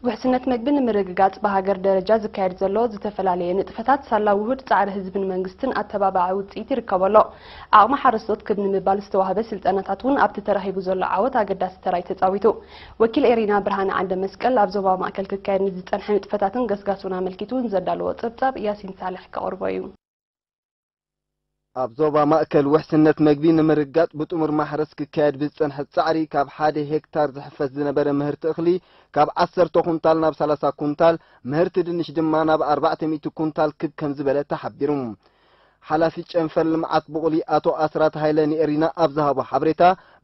ውሕስነት መግቢ ንምርግጋጽ ብሃገር ደረጃ ዝካየድ ዘሎ ዝተፈላለየ ንጥፈታት ሳላ ውሁድ ጻዕሪ ህዝብን መንግስትን ኣተባባዒ ውጽኢት ይርከቦ ኣሎ። ዓቕሚ ሓረስቶት ክብ ንምባል ዝተዋህበ ስልጠናታት እውን ኣብቲ ተረኺቡ ዘሎ ዓወት ኣገዳሲ ተራ እዩ ተጻዊቱ። ወኪል ኤሪና ብርሃነ ዓንደ መስቀል ኣብ ዞባ ማእከል ክካየድ ንዝጸንሐ ንጥፈታትን ገስጋሱን ኣመልኪቱ እውን ዘዳለዎ ጸብጻብ ያሲን ሳልሕ ከቕርቦ እዩ። ኣብ ዞባ ማእከል ውሕስነት መግቢ ንምርጋጥ ብጥሙር ማሕረስ ክካየድ ብዝጸንሐ ጻዕሪ ካብ ሓደ ሄክታር ዝሕፈስ ዝነበረ ምህርቲ እኽሊ ካብ ዓሰርተ ኩንታል ናብ ሰላሳ ኩንታል፣ ምህርቲ ድንሽ ድማ ናብ ኣርባዕተ ሚእቲ ኩንታል ክብ ከም ዝበለ ተሓቢሩ። ሓላፊ ጨንፈር ልምዓት ብቑሊ ኣቶ ኣስራት ሃይለ ንኤሪና ኣብ ዝሃቦ ሓበሬታ፣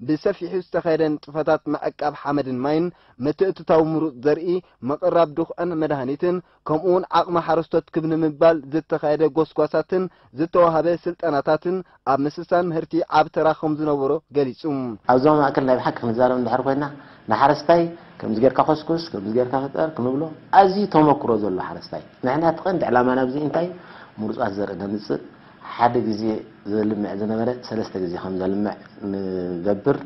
ብሰፊሑ ዝተኻየደ ንጥፈታት ምዕቃብ ሓመድን ማይን፣ ምትእትታው ምሩፅ ዘርኢ፣ ምቕራብ ድኹዕን መድሃኒትን፣ ከምኡ እውን ዓቕሚ ሓረስቶት ክብ ንምባል ዝተኻየደ ጎስጓሳትን ዝተዋሃበ ስልጠናታትን ኣብ ምስሳን ምህርቲ ዓቢ ተራ ከም ዝነበሮ ገሊጹ። ኣብ ዞባ ማእከል ናይ ብሓቂ ክንዛረብ እንድሕር ኮይና፣ ንሓረስታይ ከምዚ ጌርካ ኮስኩስ፣ ከምዚ ጌርካ ፍጠር ክንብሎ ኣዝዩ ተመክሮ ዘሎ ሓረስታይ። ንሕና እቲ ቀንዲ ዕላማና ኣብዚ እንታይ ምሩጻት ዘርኢ ነምጽእ፣ ሓደ ግዜ ዘልምዕ ዝነበረ ሰለስተ ግዜ ከም ዘልምዕ ንገብር።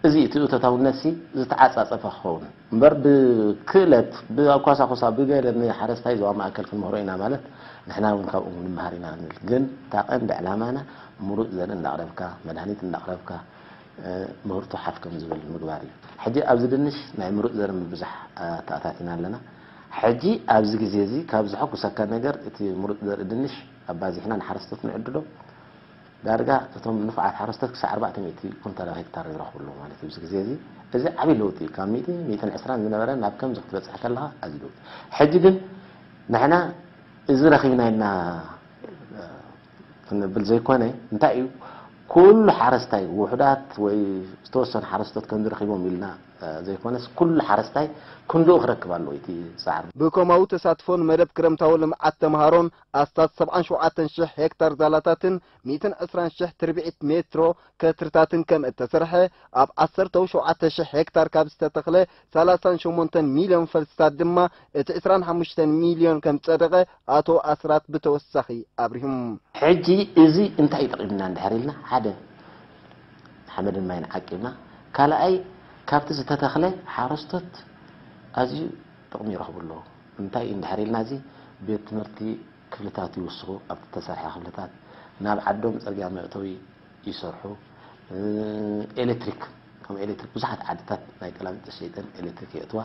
እዚ እቲ እቶታውነት ሲ ዝተዓጻጸፈ ክኸውን እምበር ብክእለት ብኣኳሳኹሳ ብገለ ንሓረስታይ ዞባ ማእከል ክንምህሮ ኢና ማለት ንሕና እውን ካብኡ ንምሃር ኢና ንብል። ግን እታ ቀንዲ ዕላማና ምሩጽ ዘርኢ እንዳቕረብካ፣ መድሃኒት እንዳቕረብካ፣ ምህርቱ ሓፍ ከም ዝብል ምግባር እዩ። ሕጂ ኣብዚ ድንሽ ናይ ምሩጽ ዘርኢ ምብዛሕ ኣተኣታቲና ኣለና። ሕጂ ኣብዚ ግዜ እዚ ካብ ዘሐጉሰካ ነገር እቲ ምሩጽ ዘርኢ ድንሽ ኣባዚሕና ንሓረስቶት ንዕድሎ። ዳርጋ እቶም ንፉዓት ሓረስቶት ክሳዕ ኣርባዕተ ሚእቲ ኩንታል ኣብ ሄክታር ይረኽቡ ኣለዉ ማለት እዩ። ኣብዚ ግዜ እዚ እዚ ዓብዪ ለውጢ እዩ። ካብ ሚእቲ፣ ሚእትን ዕስራን ዝነበረ ናብ ከምዚ ክትበጽሕ ከለኻ ኣዝዩ ለውጢ። ሕጂ ግን ንሕና እዚ ረኺብና ኢልና ክንብል ዘይኮነ፣ እንታይ እዩ፣ ኩሉ ሓረስታይ ውሑዳት ወይ ዝተወሰኑ ሓረስቶት ከም ዝረኺቦም ኢልና ዘይኮነስ፣ ኩሉ ሓረስታይ ክንድኡ ክረክብ ኣለዎ እቲ ጻዕሪ። ብከማዊ ተሳትፎን መደብ ክረምታዊ ልምዓት ተምሃሮን ኣስታት ሰብዓን ሸውዓተን ሽሕ ሄክታር ዛላታትን ሚእትን ዕስራን ሽሕ ትርብዒት ሜትሮ ከትርታትን ከም እተሰርሐ፣ ኣብ ዓሰርተ ሸውዓተ ሽሕ ሄክታር ካብ ዝተተኽለ ሰላሳን ሸሞንተን ሚልዮን ፈልስታት ድማ እቲ ዕስራን ሓሙሽተን ሚልዮን ከም ዝጸደቐ ኣቶ ኣስራት ብተወሳኺ ኣብሪሁም። ሕጂ እዚ እንታይ ይጠቕምና እንድሕር ኢልና፣ ሓደ ሓመድን ማይን ዓቂብና፣ ካልኣይ ካብቲ ዝተተኽለ ሓረስቶት ኣዝዩ ጥቕሚ ይረኽቡ ኣለዉ። እንታይ እንድሕር ኢልና፣ እዚ ቤት ትምህርቲ ክፍልታት ይውስኹ፣ ኣብቲ ተሰርሐ ክፍልታት ናብ ዓዶም ጽርግያ መእተዊ ይሰርሑ። ኤሌክትሪክ፣ ከም ኤሌክትሪክ ብዙሓት ዓድታት ናይ ቀላሚጦስ ሸይጠን ኤሌክትሪክ የእትዋ።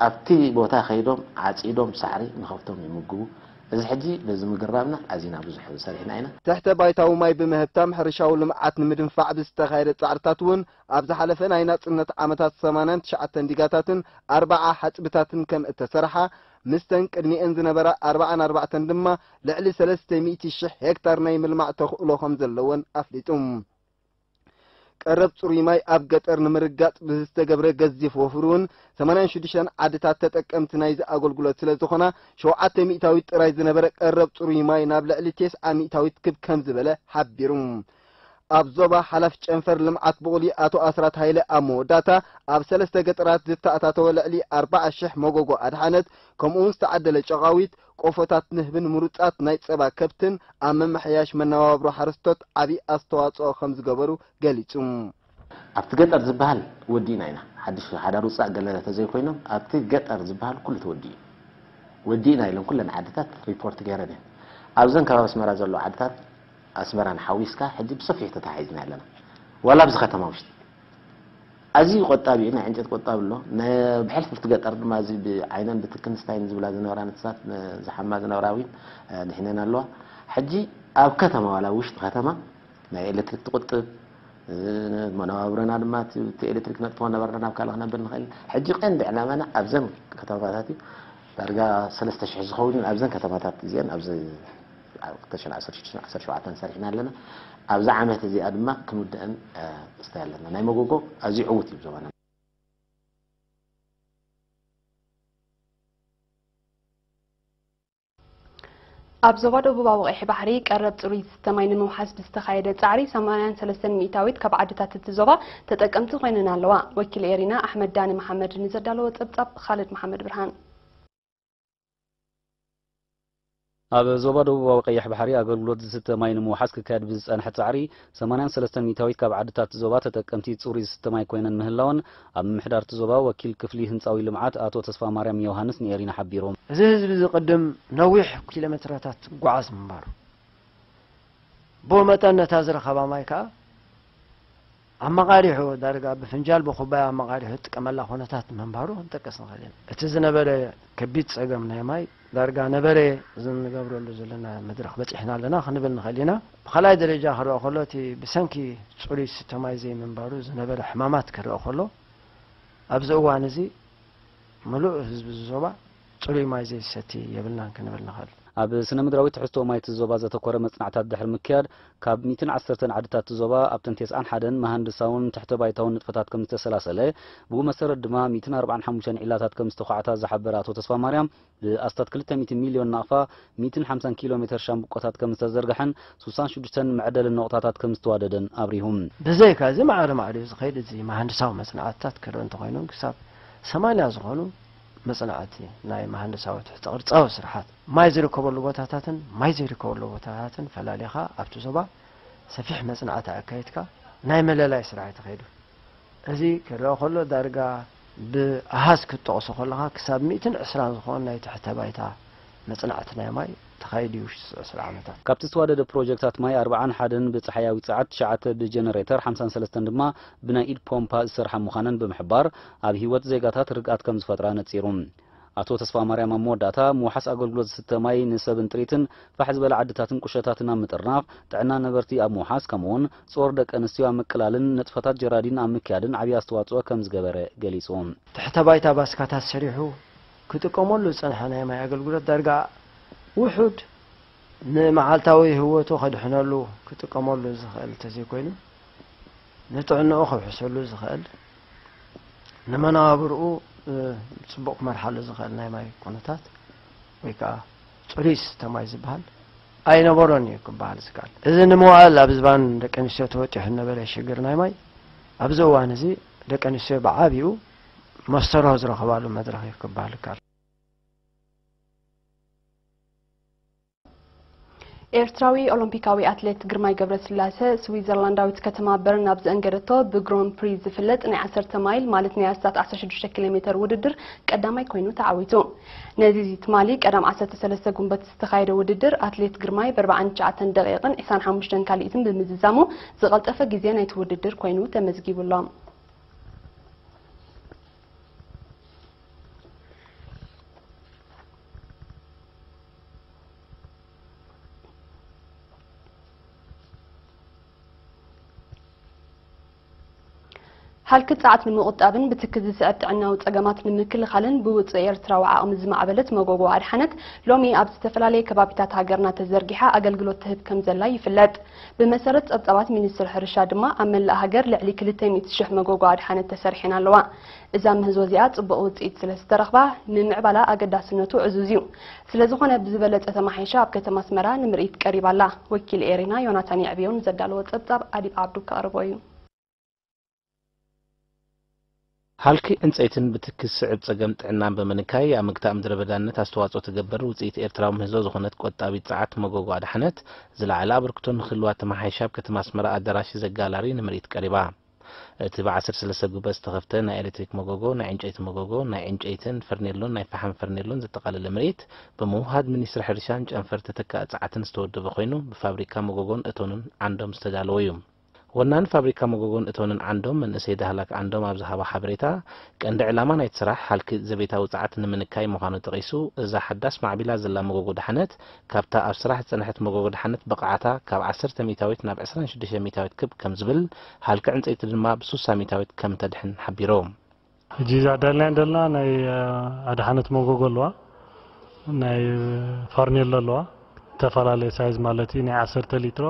ኣብቲ ቦታ ከይዶም ዓጺዶም ሳዕሪ ንኸብቶም ይምግቡ። እዚ ሕጂ በዚ ምግራብና ኣዚና ብዙሕ ሰሪሕና ኢና። ትሕተ ባይታዊ ማይ ብምህብታም ሕርሻዊ ልምዓት ንምድንፋዕ ብዝተኻየደ ጻዕርታት እውን ኣብ ዝሓለፈ ናይ ናጽነት ዓመታት ሰማንያን ትሽዓተን ዲጋታትን ኣርባዓ ሓጽብታትን ከም እተሰርሓ፣ ምስተን ቅድሚኤን ዝነበራ ኣርባዓን ኣርባዕተን ድማ ልዕሊ ሰለስተ ሚእቲ ሽሕ ሄክታር ናይ ምልማዕ ተኽእሎ ከም ዘለወን ኣፍሊጡ። ቀረብ ጽሩይ ማይ ኣብ ገጠር ንምርጋጽ ብዝተገብረ ገዚፍ ወፍሪ እውን ሰማንያን ሽዱሽተን ዓድታት ተጠቀምቲ ናይዚ ኣገልግሎት ስለ ዝኾና፣ ሸውዓተ ሚእታዊት ጥራይ ዝነበረ ቀረብ ጽሩይ ማይ ናብ ልዕሊ ተስዓ ሚእታዊት ክብ ከም ዝበለ ሓቢሩ። ኣብ ዞባ ሓላፊ ጨንፈር ልምዓት ብቑሊ ኣቶ ኣስራት ሃይለ ኣብ መወዳእታ፣ ኣብ ሰለስተ ገጠራት ዝተኣታተወ ልዕሊ ኣርባዓ ሽሕ መጎጎ ኣድሓነት፣ ከምኡውን ዝተዓደለ ጨቓዊት፣ ቆፎታት ንህብን ምሩጻት ናይ ጸባ ከብትን ኣብ ምምሕያሽ መነባብሮ ሓረስቶት ዓቢ ኣስተዋጽኦ ከም ዝገበሩ ገሊጹ። ኣብቲ ገጠር ዝበሃል ወዲእና ኢና። ሓድሽ ሓዳር ውጻእ ገለ ተዘይኮይኖም፣ ኣብቲ ገጠር ዝበሃል ኩሉ ተወዲኡ እዩ። ወዲእና ኢለን ኩለን ዓድታት ሪፖርት ገይረን እየን። ኣብዘን ከባቢ ኣስመራ ዘለዋ ዓድታት፣ ኣስመራን ሓዊስካ፣ ሕጂ ብሰፊሑ ተተሓሒዝና ኣለና። ዋላ ኣብዚ ከተማ ውሽጢ። ኣዝዩ ቆጣቢ እዩ፣ ናይ ዕንጨት ቆጣቢ ኣሎ። ናይ ብሕልፍልቲ ገጠር ድማ እዚ ብዓይነን ብትክን ስታይን ዝብላ ዝነበራ እንስሳት፣ ነ-፣ ዝሓማ ዝነበራ እውን፣ እ፣ ድሒነን ኣለዋ። ሕጂ ኣብ ከተማ፣ ዋላ ኣብ ውሽጢ ከተማ ናይ ኤሌክትሪክ ትቁጥብ፣ እ፣ መነባብሮና ድማ እቲ፣ እቲ ኤሌክትሪክ ነጥፍኦ ነበርና፣ ናብ ካልእ ክነብል ንኽእል። ሕጂ ቀንዲ ዕላማና ኣብዘን ከተማታት እዩ። ዳርጋ ሰለስተ ሽሕ ዝኸውን ኣብዘን ከተማታት እዚአን ኣብዚ ኣብ ክልተ ሽሕን ዓሰርተ ሽዱሽተን ዓሰርተ ሸውዓተን ሰሪሕና ኣለና። ኣብዛ ዓመት እዚኣ ድማ ክንውድአን፣ እ፣ ንስታይ ኣለና። ናይ መጎጎ ኣዝዩ ዕዉት እዩ ዞባና። ኣብ ዞባ ደቡባዊ ቀይሕ ባሕሪ ቀረብ ጽሩይ ዝስተ ማይ ንምውሓስ ብዝተኻየደ ጻዕሪ ሰማንያን ሰለስተን ሚእታዊት ካብ ዓድታት እቲ ዞባ ተጠቀምቲ ኮይነን ኣለዋ። ወኪል ኤሪና ኣሕመድ ዳኒ መሓመድ ንዘዳለዎ ጸብጻብ፣ ኻልድ መሓመድ ብርሃን። ኣብ ዞባ ደቡባዊ ቀይሕ ባሕሪ ኣገልግሎት ዝስተ ማይ ንምውሓስ ክካየድ ብዝጸንሐ ጻዕሪ፣ ሰማንያን ሰለስተን ሚእታዊት ካብ ዓድታት ዞባ ተጠቀምቲ ጽሩይ ዝስተ ማይ ኮይነን ምህላወን ኣብ ምምሕዳር እቲ ዞባ ወኪል ክፍሊ ህንጻዊ ልምዓት ኣቶ ተስፋ ማርያም ዮሃንስ ንኤሪና ሓቢሩ። እዚ ህዝቢ እዚ ቅድም ነዊሕ ኪሎ ሜትሮታት ይጓዓዝ ምንባሩ፣ ብኡ መጠን ነታ ዝረኸባ ማይ ከኣ ኣመቓሪሑ፣ ዳርጋ ብፍንጃል ብኩባያ ኣመቓሪሑ ዝጥቀመላ ኩነታት ምንባሩ ክንጠቅስ ንኽእል ኢና። እቲ ዝነበረ ከቢድ ጸገም ናይ ማይ ዳርጋ ነበረ ዝንገብረሉ ዘለና መድረኽ በጺሕና ኣለና ክንብል ንኽእል ኢና። ብኻልኣይ ደረጃ ክረአ ከሎ፣ እቲ ብሰንኪ ጽሩይ ዝስተ ማይ ዘይምንባሩ ዝነበረ ሕማማት ክረአ ከሎ፣ ኣብዚ እዋን እዚ ምሉእ ህዝቢ እዚ ዞባ ጽሩይ ማይ ዘይሰቲ የብልናን ክንብል ንኽእል። ኣብ ስነ ምድራዊ ትሕዝቶ ማይ እቲ ዞባ ዘተኮረ መጽናዕታት ድሕሪ ምክያድ፣ ካብ ሚእትን ዓሰርተን ዓድታት እቲ ዞባ ኣብተን ተስዓን ሓደን መሃንድሳውን ትሕተ ባይታውን ንጥፈታት ከም ዝተሰላሰለ፣ ብኡ መሰረት ድማ ሚእትን ኣርባዓን ሓሙሽተን ዒላታት ከም ዝተዃዕታ ዝሓበረ ኣቶ ተስፋ ማርያም፣ ብኣስታት ክልተ ሚእቲ ሚልዮን ናቕፋ ሚእትን ሓምሳን ኪሎ ሜተር ሻምብቆታት ከም ዝተዘርግሐን ሱሳን ሽዱሽተን መዕደሊ ነቑጣታት ከም ዝተዋደደን ኣብሪሁ። ብዘይካ እዚ ማዕረ ማዕሪኡ ዝኸይድ እዚ መሃንድሳዊ መጽናዕትታት ክረአ እንተኾይኑ፣ ክሳብ ሰማንያ ዝኾኑ መጽናዕቲ ናይ መሃንድሳዊ ትሕተ ቅርጻዊ ስርሓት ማይ ዝርከበሉ ቦታታትን ማይ ዘይርከበሉ ቦታታትን ፈላሊኻ ኣብቲ ዞባ ሰፊሕ መጽናዕቲ ኣካይድካ ናይ መለላይ ስራሕ እዩ ተኸይዱ። እዚ ክረአ ከሎ ዳርጋ ብኣሃዝ ክትጠቕሶ ከለኻ ክሳብ ሚእትን ዕስራን ዝኾን ናይ ትሕተ ባይታ መጽናዕቲ ናይ ማይ ተኻይዱ እዩ ውሽጢ ዕስራ ዓመታት። ካብቲ ዝተዋደደ ፕሮጀክታት ማይ ኣርብዓን ሓደን ብጸሓያዊ ጸዓት፣ ትሽዓተ ብጀነሬተር፣ ሓምሳን ሰለስተን ድማ ብናይ ኢድ ፖምፓ ዝሰርሓ ምዃነን ብምሕባር፣ ኣብ ህይወት ዜጋታት ርግኣት ከም ዝፈጥራ ነጺሩ። ኣቶ ተስፋ ማርያም ኣብ መወዳእታ፣ ምውሓስ ኣገልግሎት ዝስተ ማይ ንሰብን ጥሪትን ፋሕ ዝበለ ዓድታትን ቁሸታትን ኣብ ምጥርናፍ፣ ጥዕና ነበርቲ ኣብ ምውሓስ፣ ከምኡውን ጾር ደቂ ኣንስትዮ ኣብ ምቅላልን ንጥፈታት ጀራዲን ኣብ ምክያድን ዓብዪ ኣስተዋጽኦ ከም ዝገበረ ገሊጹ። ትሕተ ባይታ ባስካታት ሰሪሑ ክጥቀመሉ ዝጸንሐ ናይ ማይ ኣገልግሎት ዳርጋ ውሑድ ንመዓልታዊ ህይወቱ ከድሕነሉ ክጥቀመሉ ዝኽእል እንተዘይኮይኑ፣ ንጥዕናኡ ከውሕሰሉ ዝኽእል፣ ንመነባብርኡ፣ እ፣ ጽቡቕ ክመርሓሉ ዝኽእል ናይ ማይ ኩነታት ወይ ከኣ ጽሩይ ዝስተ ማይ ዝበሃል ኣይነበሮን እዩ ክበሃል ዝከኣል። እዚ ንመዋእል ኣብ ዝባን ደቂ ኣንስትዮ ተወጢሑ ዝነበረ ሽግር ናይ ማይ ኣብዚ እዋን እዚ ደቂ ኣንስትዮ ብዓቢኡ መስተርሆ ዝረኸባሉ መድረኽ እዩ ክበሃል ይከኣል። ኤርትራዊ ኦሎምፒካዊ ኣትሌት ግርማይ ገብረስላሰ ስዊዘርላንዳዊት ከተማ በርን ኣብ ዘእንገደቶ ብግሮን ፕሪ ዝፍለጥ ናይ ዓሰርተ ማይል፣ ማለት ናይ ኣስታት ዓሰርተ ሽዱሽተ ኪሎ ሜተር ውድድር ቀዳማይ ኮይኑ ተዓዊቱ። ነዚ ትማሊ ቀዳም ዓሰርተ ሰለስተ ጉንበት ዝተኻየደ ውድድር ኣትሌት ግርማይ ብኣርባዓን ትሽዓተን ደቂቕን ዕስራን ሓሙሽተን ካልኢትን ብምዝዛሙ ዝቐልጠፈ ግዜ ናይቲ ውድድር ኮይኑ ተመዝጊቡ ኣሎ። ሃልኪ ጸዓት ንምቑጣብን ብትኪ ዝስዕብ ጥዕናዊ ጸገማት ንምክልኻልን ብውጹእ ኤርትራዊ ዓቕሚ ዝማዕበለት መጎጎ ኣድሓነት ሎሚ ኣብ ዝተፈላለየ ከባቢታት ሃገርና ተዘርጊሓ ኣገልግሎት ትህብ ከም ዘላ ይፍለጥ። ብመሰረት ጸብጻባት ሚኒስትሪ ሕርሻ ድማ ኣብ መላእ ሃገር ልዕሊ ክልተ ሚእቲ ሽሕ መጎጎ ኣድሓነት ተሰሪሐን ኣለዋ። እዛ ምህዞ እዚኣ ጽቡቕ ውጽኢት ስለ ዝተረኽባ ንምዕባላ ኣገዳስነቱ ዕዙዝ እዩ። ስለ ዝኾነ ብዝበለጸ ተማሓይሻ ኣብ ከተማ ኣስመራ ንምርኢት ቀሪባ ኣላ። ወኪል ኤሪና ዮናታን የዕብዮ ንዘዳለዎ ጸብጻብ ኣዲብ ዓብዱ ከቕርቦ እዩ። ሃልኪ ዕንጸይትን ብትኪ ዝስዕብ ጸገም ጥዕናን ብምንካይ ኣብ ምግታእ ምድረ በዳነት ኣስተዋጽኦ ትገብር ውጽኢት ኤርትራዊ ምህዞ ዝኾነት ቆጣቢት ጸዓት መጎጎ ኣድሓነት ዝለዓለ ኣበርክቶ ንክህልዋ ተማሓይሻ ኣብ ከተማ ኣስመራ ኣዳራሽ ዘጋላሪ ንምርኢት ቀሪባ። እቲ ብ ዓሰርተ ሰለስተ ጉበት ዝተኸፍተ ናይ ኤሌክትሪክ መጎጎ፣ ናይ ዕንጨይቲ መጎጎ፣ ናይ ዕንጨይትን ፈርኔሎን ናይ ፈሓም ፈርኔሎን ዘጠቓለለ ምርኢት፣ ብምውህሃድ ሚኒስትሪ ሕርሻን ጨንፈር ተተካኢ ጸዓትን ዝተወደበ ኮይኑ፣ ብፋብሪካ መጎጎን እቶንን ዓንዶም ዝተዳለወ እዩ። ወናኒ ፋብሪካ መጎጎን እቶንን ዓንዶም መንእሰይ ዳህላክ ዓንዶም ኣብ ዝሃቦ ሓበሬታ፣ ቀንዲ ዕላማ ናይቲ ስራሕ ሃልኪ ዘቤታዊ ጸዓት ንምንካይ ምዃኑ ጠቒሱ፣ እዛ ሓዳስ ማዕቢላ ዘላ መጎጎ ደሓነት፣ ካብታ ኣብ ስራሕ ዝጸንሐት መጎጎ ደሓነት ብቕዓታ ካብ ዓሰርተ ሚእታዊት ናብ ዕስራን ሽዱሽተ ሚእታዊት ክብ ከም ዝብል፣ ሃልኪ ዕንጸይቲ ድማ ብሱሳ ሚእታዊት ከም እተድሕን ሓቢሩ። ሕጂ እዛ ኣዳልናያ ዘለና ናይ ኣድሓነት መጎጎ ኣለዋ፣ ናይ ፋርኔሎ ኣለዋ፣ ዝተፈላለየ ሳይዝ ማለት እዩ። ናይ ዓሰርተ ሊትሮ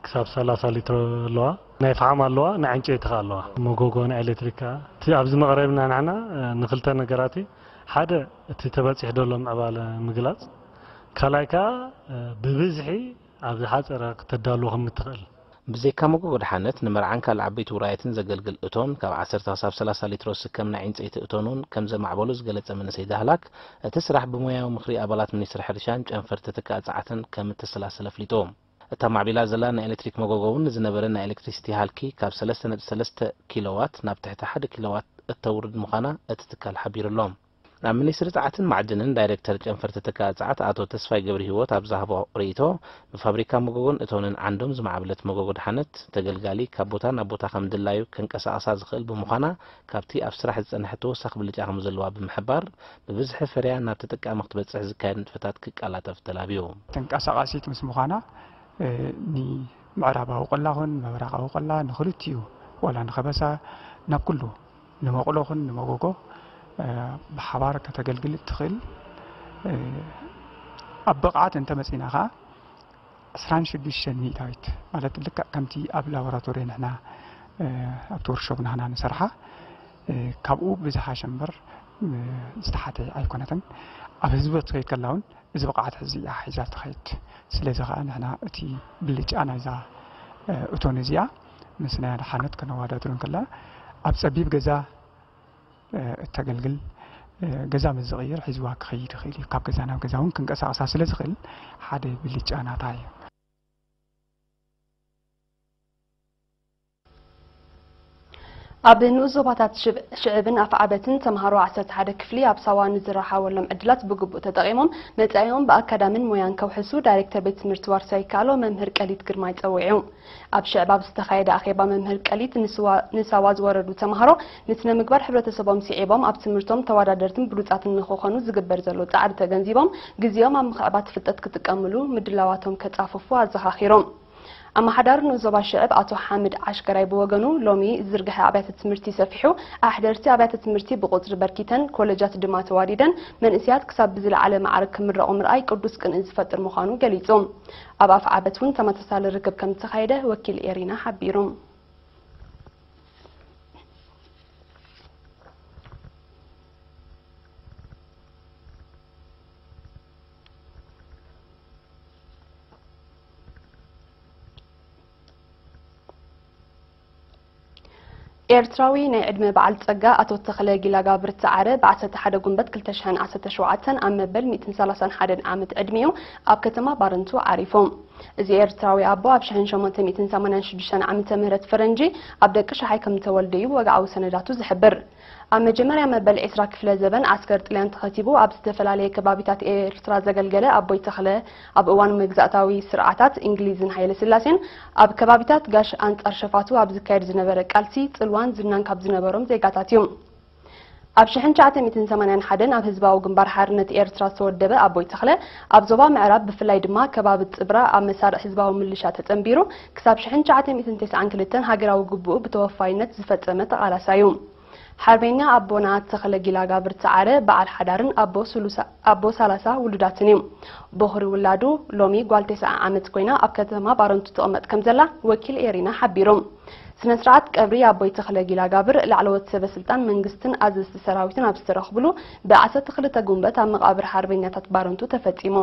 ክሳብ ሰላሳ ሊትሮ ኣለዋ፣ ናይ ፈሓም ኣለዋ፣ ናይ ዕንጨይቲ ከኣ ኣለዋ። መጎጎ ናይ ኤሌክትሪክ ከኣ እቲ ኣብዚ መቕረብና ንሕና ንክልተ ነገራት እዩ። ሓደ እቲ ተበጺሑ ዘሎ ምዕባለ ምግላጽ፣ ካልኣይ ከኣ ብብዝሒ ኣብ ዝሓጸረ ክተዳልዎ ከም እትኽእል። ብዘይካ መጎጎ ድሓነት፣ ንመርዓን ካልእ ዓበይቲ ውራያትን ዘገልግል እቶን፣ ካብ ዓሰርተ ክሳብ ሰላሳ ሊትሮ ዝስከም ናይ ዕንጸይቲ እቶን እውን ከም ዘማዕበሉ ዝገለጸ መንእሰይ ዳህላክ፣ እቲ ስራሕ ብሞያዊ ምኽሪ ኣባላት ሚኒስትሪ ሕርሻን ጨንፈር ተተካኢ ጸዓትን ከም እተሰላሰለ ኣፍሊጡ። እታ ማዕቢላ ዘላ ናይ ኤሌክትሪክ መጎጎ እውን ንዝነበረ ናይ ኤሌክትሪሲቲ ሃልኪ ካብ ሰለስተ ነጥቢ ሰለስተ ኪሎዋት ናብ ትሕቲ ሓደ ኪሎዋት እተውርድ ምዃና እቲ ትካል ሓቢሩ ኣሎ። ኣብ ሚኒስትሪ ጸዓትን ማዕድንን ዳይሬክተር ጨንፈር ተተካኢ ጸዓት ኣቶ ተስፋይ ገብረሂወት ኣብ ዝሃቦ ርእይቶ፣ ብፋብሪካ መጎጎን እቶንን ዓንዶም ዝማዕበለት መጎጎ ድሓነት፣ ተገልጋሊ ካብ ቦታ ናብ ቦታ ከም ድላዩ ከንቀሳቕሳ ዝኽእል ብምዃና፣ ካብቲ ኣብ ስራሕ ዝጸንሐ ተወሳኺ ብልጫ ከም ዘለዋ ብምሕባር፣ ብብዝሒ ፈርያ ናብ ተጠቃሚ ክትበጽሕ ዝካየድ ንጥፈታት ክቀላጠፍ ተላብዩ። ተንቀሳቓሲት ምስ ምዃና፣ እ፣ ንምዕራባዊ ቆላ ኹን ምብራቓዊ ቆላ፣ ንኽልቲኡ፣ ዋላ ንኸበሳ፣ ናብ ኩሉ፣ ንመቑሎ ኹን ንመጎጎ፣ እ፣ ብሓባር ከተገልግል እትኽእል፣ እ፣ ኣብ ብቕዓት እንተመጺና ኸዓ፣ ዕስራን ሽዱሽተን ሚእታዊት፣ ማለት ልክዕ ከምቲ ኣብ ላቦራቶሪ ንሕና፣ እ፣ ኣብቲ ወርክሾፕ ናህና ንሰርሓ፣ እ፣ ካብኡ ብዝሓሸ እምበር፣ እ፣ ዝተሓተ ኣይኮነትን። ኣብ ህዝቢ ክትኸይድ ከላ እውን እዚ ብቕዓት ሕዚ እያ ሒዛ ትኸይድ። ስለዚ ኸዓ ንሕና እቲ ብልጫ ናይዛ፣ እ፣ እቶን እዚኣ ምስ ናይ ኣድሓነት ከነወዳድሮ እንከላ፣ ኣብ ጸቢብ ገዛ፣ እ፣ እተገልግል፣ እ፣ ገዛ ምስ ዝቕይር ሒዝዋ ክኸይድ ይኽእል እዩ። ካብ ገዛ ናብ ገዛ እውን ክንቀሳቐሳ ስለ ዝኽእል ሓደ ብልጫ ናታ እዩ። ኣብ ንኡስ ዞባታት ሽብ-፣ ሽዕብን ኣፍዓበትን ተምሃሮ ዓሰርተ ሓደ ክፍሊ ኣብ ሳዋ ንዝረሓወሎም ዕድላት ብግቡእ ተጠቒሞም መጻኢኦም ብኣካዳምን ሞያን ከውሕሱ ዳይሬክተር ቤት ትምህርቲ ዋርሳይ ይከኣሎ መምህር ቀሊት ግርማይ ጸዊዑ። ኣብ ሽዕብ ኣብ ዝተኻየደ ኣኼባ መምህር ቀሊት ንስዋ-፣ ንሳዋ ዝወረዱ ተምሃሮ ንስነ ምግባር ሕብረተሰቦም ስዒቦም ኣብ ትምህርቶም ተወዳደርትን ብሉጻትን ንኽኾኑ ዝግበር ዘሎ ጻዕሪ ተገንዚቦም ግዜኦም ኣብ ምኽዕባት ፍልጠት ክጥቀምሉ ምድላዋቶም ከጻፍፉ ኣዘኻኺሮም። ኣመሓዳሪ ንኡስ ዞባ ሽዕብ ኣቶ ሓምድ ዓሽከራይ ብወገኑ፣ ሎሚ ዝርግሐ ኣብያተ ትምህርቲ ሰፊሑ፣ ኣሕደርቲ ኣብያተ ትምህርቲ ብቁጽሪ በርኪተን፣ ኮለጃት ድማ ተዋዲደን፣ መንእሰያት ክሳብ ብዝለዓለ ማዕርግ ክምረቑ ምርኣይ ቅዱስ ቅንኢ ዝፈጥር ምዃኑ ገሊጹ። ኣብ ኣፍዓበት እውን ተመሳሳሊ ርክብ ከም ዝተኻየደ ወኪል ኤሪና ሓቢሩ። ኤርትራዊ ናይ ዕድመ በዓል ጸጋ ኣቶ ተኽለ ጊላጋብር ተዓረ ብ ዓሰርተ ሓደ ጉንበት ክልተ ሽሕን ዓሰርተ ሸውዓተን ኣብ መበል ሚእትን ሰላሳን ሓደን ዓመት ዕድሚኡ ኣብ ከተማ ባረንቱ ዓሪፉ። እዚ ኤርትራዊ ኣቦ ኣብ ሽሕን ሸሞንተ ሚእትን ሰማንያን ሽዱሽተን ዓመተ ምህረት ፈረንጂ ኣብ ደቂ ሸሓይ ከም ዝተወልደ እዩ ወግዓዊ ሰነዳቱ ዝሕብር። ኣብ መጀመርያ መበል ዕስራ ክፍለ ዘበን ዓስከር ጥልያን ተኸቲቡ ኣብ ዝተፈላለየ ከባቢታት ኤርትራ ዘገልገለ ኣቦይ ተኽለ፣ ኣብ እዋን መግዛእታዊ ስርዓታት እንግሊዝን ሃይለ ስላሴን ኣብ ከባቢታት ጋሽ ኣንጻር ሸፋቱ ኣብ ዝካየድ ዝነበረ ቃልሲ ጽልዋን ዝናን ካብ ዝነበሮም ዜጋታት እዩ። ኣብ ሽሕን ትሽዓተ ሚእትን ሰማንያን ሓደን ኣብ ህዝባዊ ግንባር ሓርነት ኤርትራ ዝተወደበ ኣቦይ ተኽለ፣ ኣብ ዞባ ምዕራብ ብፍላይ ድማ ከባቢ ጽብራ ኣብ መሳርዕ ህዝባዊ ምልሻ ተጸንቢሩ፣ ክሳብ ሽሕን ትሽዓተ ሚእትን ተስዓን ክልተን ሃገራዊ ግቡኡ ብተወፋይነት ዝፈጸመ ተቓላሳይ እዩ። ሓርበኛ ኣቦና ተኽለ ጊላጋብር ተዓረ በዓል ሓዳርን ኣቦ ስሉሳ-፣ ኣቦ ሰላሳ ውሉዳትን እዩ። ቦኽሪ ውላዱ ሎሚ ጓል ተስዓ ዓመት ኮይና ኣብ ከተማ ባረንቱ ትቕመጥ ከም ዘላ ወኪል ኤሪና ሓቢሩ። ስነ ስርዓት ቀብሪ ኣቦይ ተኽለ ጊላጋብር ላዕለዎት ሰበ ስልጣን መንግስትን ኣዘዝቲ ሰራዊትን ኣብ ዝተረኽብሉ ብ ዓሰርተ ክልተ ጉንበት ኣብ መቓብር ሓርበኛታት ባረንቱ ተፈጺሙ።